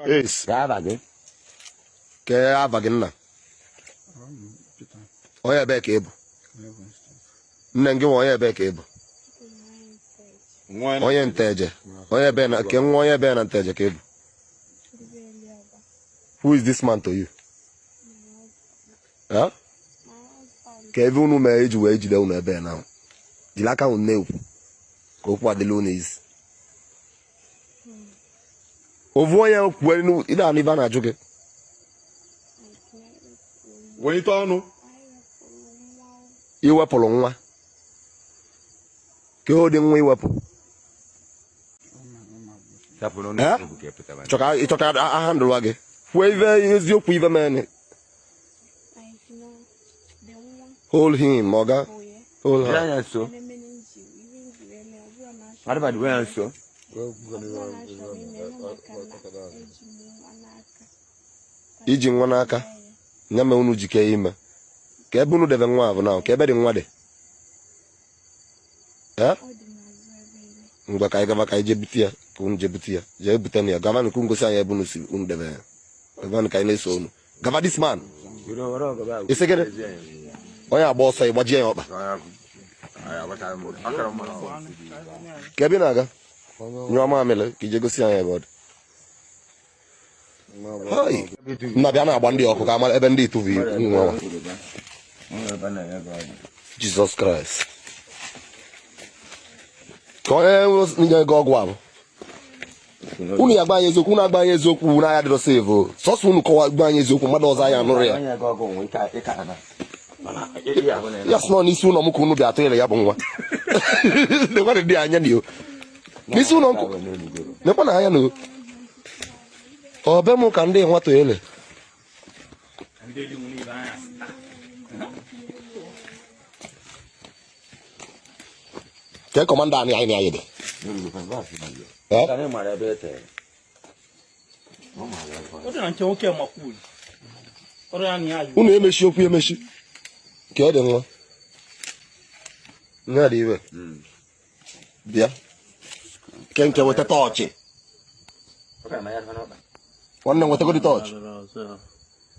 Ace. Ke ava gị nna? Onye ebe ka ị bụ? Nne gị nwa onye ebe ka ị bụ? Onye Nteje. Onye ebe na ke nwa onye ebe na Nteje ka ị bụ? Who is this man to you? Huh? Ka ebe unu mere iji wee jide unu ebe na jiri aka unu na-ekwu ka okwu adịla unu isi. Ovu onye kwuo ị na-anụ ibe a na-ajụ gị. Welite ọnụ. Iwepụrụ nwa. Ka o dị nwa iwepụ. Ịchọka aha ndụwa gị. Kwuo ive eziokwu ive mere. Hold him, oga. Hold her. Iji nwa n'aka. Nya me unu jike ime. Ka ebe unu debe nwa ahụ na ka ebe dị nwa dị. Eh? Ngwa ka anyị gaba ka anyị jee bute ya, ka unu jee bute ya. Jee bute ya. Gava nke ngosi anyị ebe unu si unu debe ya. Gava ka anyị na-eso unu. Gava this man. Isi gịnị? Onye agba ọsọ ịgbajie ya ọkpa. Ka ebe ị na-aga? Nyụọ mamịrị ka ije gosi anyị ebe ọ dị. Nna bịa na-agba ndị ọkụ ka amara ebe ndị ituvu nwa. Jesus Christ. Ka onye nye gị ọgwụ ahụ. Unu ya gba anyị eziokwu, unu agba anyị eziokwu, unu anya dịrọ save o. Sọsọ unu kọwa gba anyị eziokwu, mmadụ ọzọ anyị anụrụ ya. Ya sị nọ n'isi ụlọ m ka unu bịa atụnyere ya bụ nwa. Nekwa dị anya na n'isi ụlọ nkụ. Nekwa na anya na ọ be m ka ndị nwa tụnyere. Ke kọmanda anyị anyị anyị dị. Unu emechi okwu emechi. Ka ọ dị nwa. Nwa dị iwe. Bịa. Ke nke weta tọọchị. Nwanne nwetagodi tọọchị.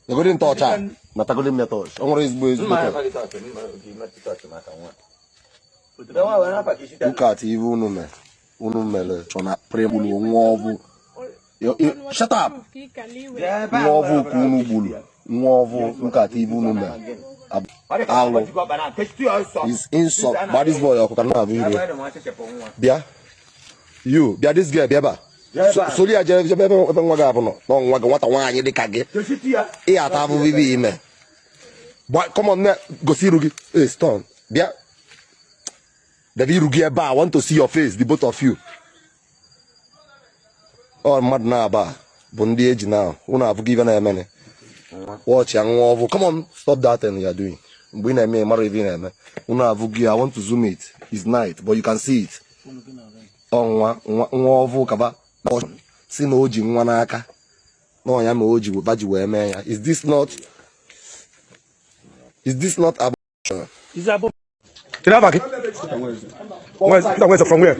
Negodi tọọchị a. Natagodi m ya tọọchị. Ọ nwere ezigbo ezigbo tọọchị. Look at ive unu mere. Unu mere chọ na pre-gbulu nwa ọbụ. Shut up! Nwa ọbụ ka unu gburu. Nwa ọbụ look at ive unu mere. Alụ. Is insult. Gba this boy ọkụ ka na abụ iru. Bịa. You, bịa this girl bịa ebe a. Sori ya jee ebe nwa gị abụ nọ. Nọ nwa gị nwata nwaanyị dị ka gị. Ị ata abụbụ ibe ime. Come on, gosi iru gị. Hey, stone. Bịa. Debe iru gị ebe a. I want to see your face, the both of you. Ọ mmadụ na-aba bụ ndị eji na unu abụghị ibe na-emene. Watch ya nwa ọvụ. Come on, stop that thing you are doing. Mgbe ị na-eme mara ibe ị na-eme. Unu abụghị. I want to zoom it. It's night, but you can see it. Ọ nwa nwa ọvụ kaba si na o ji nwa n'aka. Na ọ ya ma o ji baji wee mee ya. Is this not abortion? Where's from where?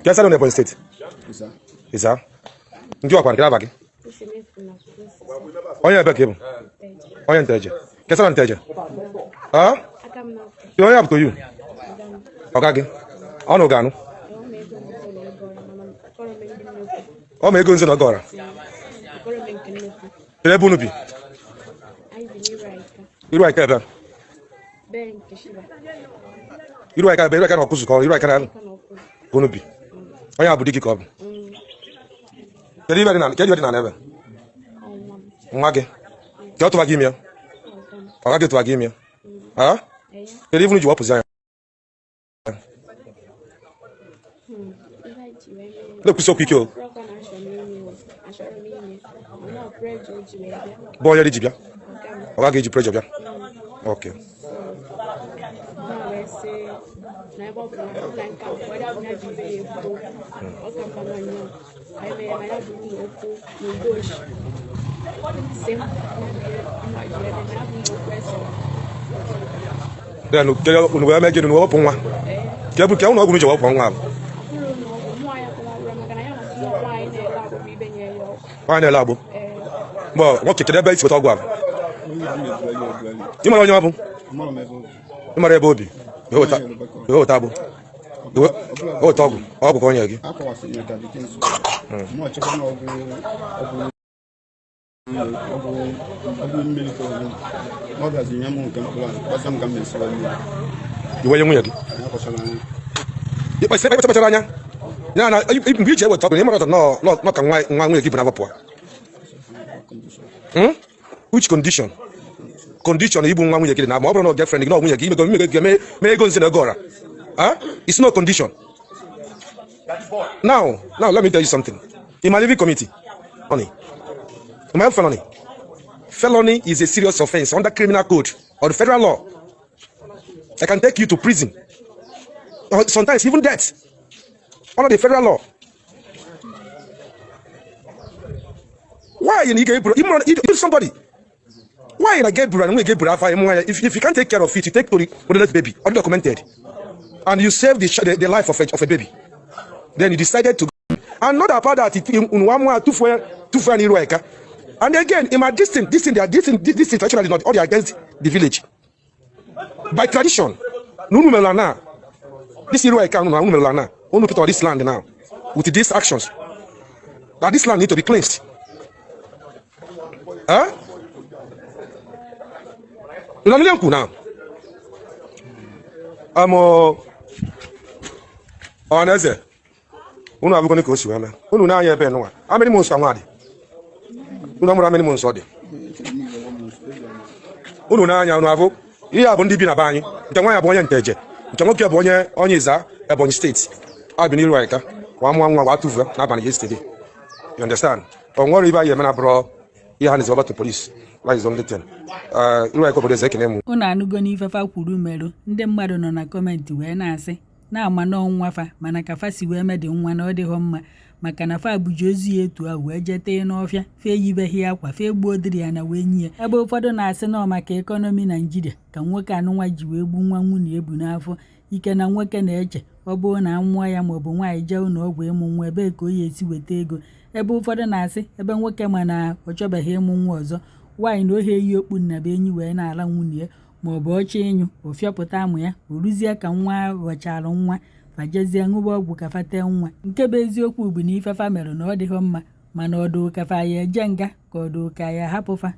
Yes, I don't know State. Isa. Ndi wakwa kila baki. Onye ebe ke bụ? Onye Nteje. Kesa Nteje. Ah? Onye up to you. Oga gị. Ọ ga anụ. Ọ ma ego nze na gọra. Ebe unu bi? Iru aka ebe. Iru aka ebe iru aka na ọkụzụ ka iru aka na unu bi. Onye abụ di gị ka ọ bụ. Kedu ibe dị na ebe? Nwa gị. Ka ọ tụwa gị ime ya? Ọ gaghị tụwa gị ime ya? Ah? Kedu ife unu ji wepụzi anya? Na-ekwusi okwu ike o. Bụ onye dị ji bịa? Ọ gaghị eji prejọ bịa? Okay. Then unu wee mee gịnị? Unu wepụ nwa? Ka unu ọgwụ ji wepụ nwa ahụ? Onye na-ele agbụ. Mbọ nwoke, kedu ebe isi weta ọgwụ ahụ? Ị mara onye ọ bụ? Ị mara ebe obi? Wee weta agbụ. Wee weta ọgwụ. Ọgwụ ka o nye gị. Akọwasịrị ka the things mụ ọchịkwa na ọgwụ ọgwụ ọgwụ ọgwụ mmiri ka ọgwụ na ọ bịazi nye m nke mkpụrụ ahụ gbasa m ka m na-esiwa mmiri. Iwe nye nwunye gị. Anyị akpachara anya. Ịkpachara anya. Ya na mgbe iji eweta ọgwụ na ị mara nọ nọ ka nwa nwa nwunye gị bụ na pụọ. Hmm? Which condition? Condition igbu nwa nwunye gị dị na ma ọ bụrụ na girlfriend gị na nwunye gị imego imego gị mee ego nzi na ego ọra. Huh? It's no condition. Now, now let me tell you something. In my living committee, felony. In my felony. Felony is a serious offense under criminal code or the federal law. I can take you to prison. Or sometimes even death. Under the federal law. Why you get you somebody? Why you get and we get if you can't take care of it, you take to the motherless baby, undocumented, and you save the life of a baby. Then you decided to go. And not about that, it in one more two for two for And again, in my distant, this thing, they are this thing, this thing traditionally not all they are against the village. By tradition, Nunu Melana, this Irueka, Nunu Melana, Unu put on this land now with these actions. That this land need to be cleansed. Huh? Now. I'm ọhaneze unu abụgo ka o si wee mee unu na-anya ebe nụnwa. How many months ka nwa dị? Unu amụrụ how many months ọ dị? Unu na-anya unu abụ ihe a bụ ndị bi na be anyị. Nke nwaanyị bụ onye Nteje, nke nwoke bụ onye onye Ịza, Ebonyi Steeti. A bi n'iru anyị ka wa mụọ nwa wa tụfuo n'abalị yesterday. You understand? Ọ nwere ibe anyị eme na bụrụ ihe ha na-ezi to police. That is the only thing. Iru anyị ka obodo eze ekene m. Unu anụgo n'ife fa kwuru merụ. Ndị mmadụ nọ na comment wee na-asị na-ama n'ọnwa fa, mana ka fa si wee medị nwa na ọ dịghọ mma, maka na fa buji ozu ya etu ahụ wee jee tee n'ọfịa, fe eyibeghị akwa, fe gbuo dịrị ya na wee nye ya. Ebe ụfọdụ na-asị na ọ maka economy Naijiria ka nwoke anụnwa ji wee gbu nwa nwunye ebu n'afọ ike, na nwoke na-eche ọ bụrụ na amụọ ya maọbụ nwaanyị jee ụlọ ọgwụ ịmụ nwa, ebee ka o ya esi weta ego. Ebe ụfọdụ na-asị ebe nwoke ma na ọ chọbeghị ịmụ nwa ọzọ, nwaanyị na ohe eyi okpu nnaba enyi wee na-ala nwunye ya, maọbụ ọchọ ịnyụ ofịọpụta amụ ya, o ruzie ka nwa ghọchara nwa, fajezie ṅụba ọgwụ ka fa tee nwa. Nke bụ eziokwu bụ na ife fa mere na ọ dịghọ mma, mana ọdụ ka fa ya eje nga ka ọdụ ka ya hapụ fa.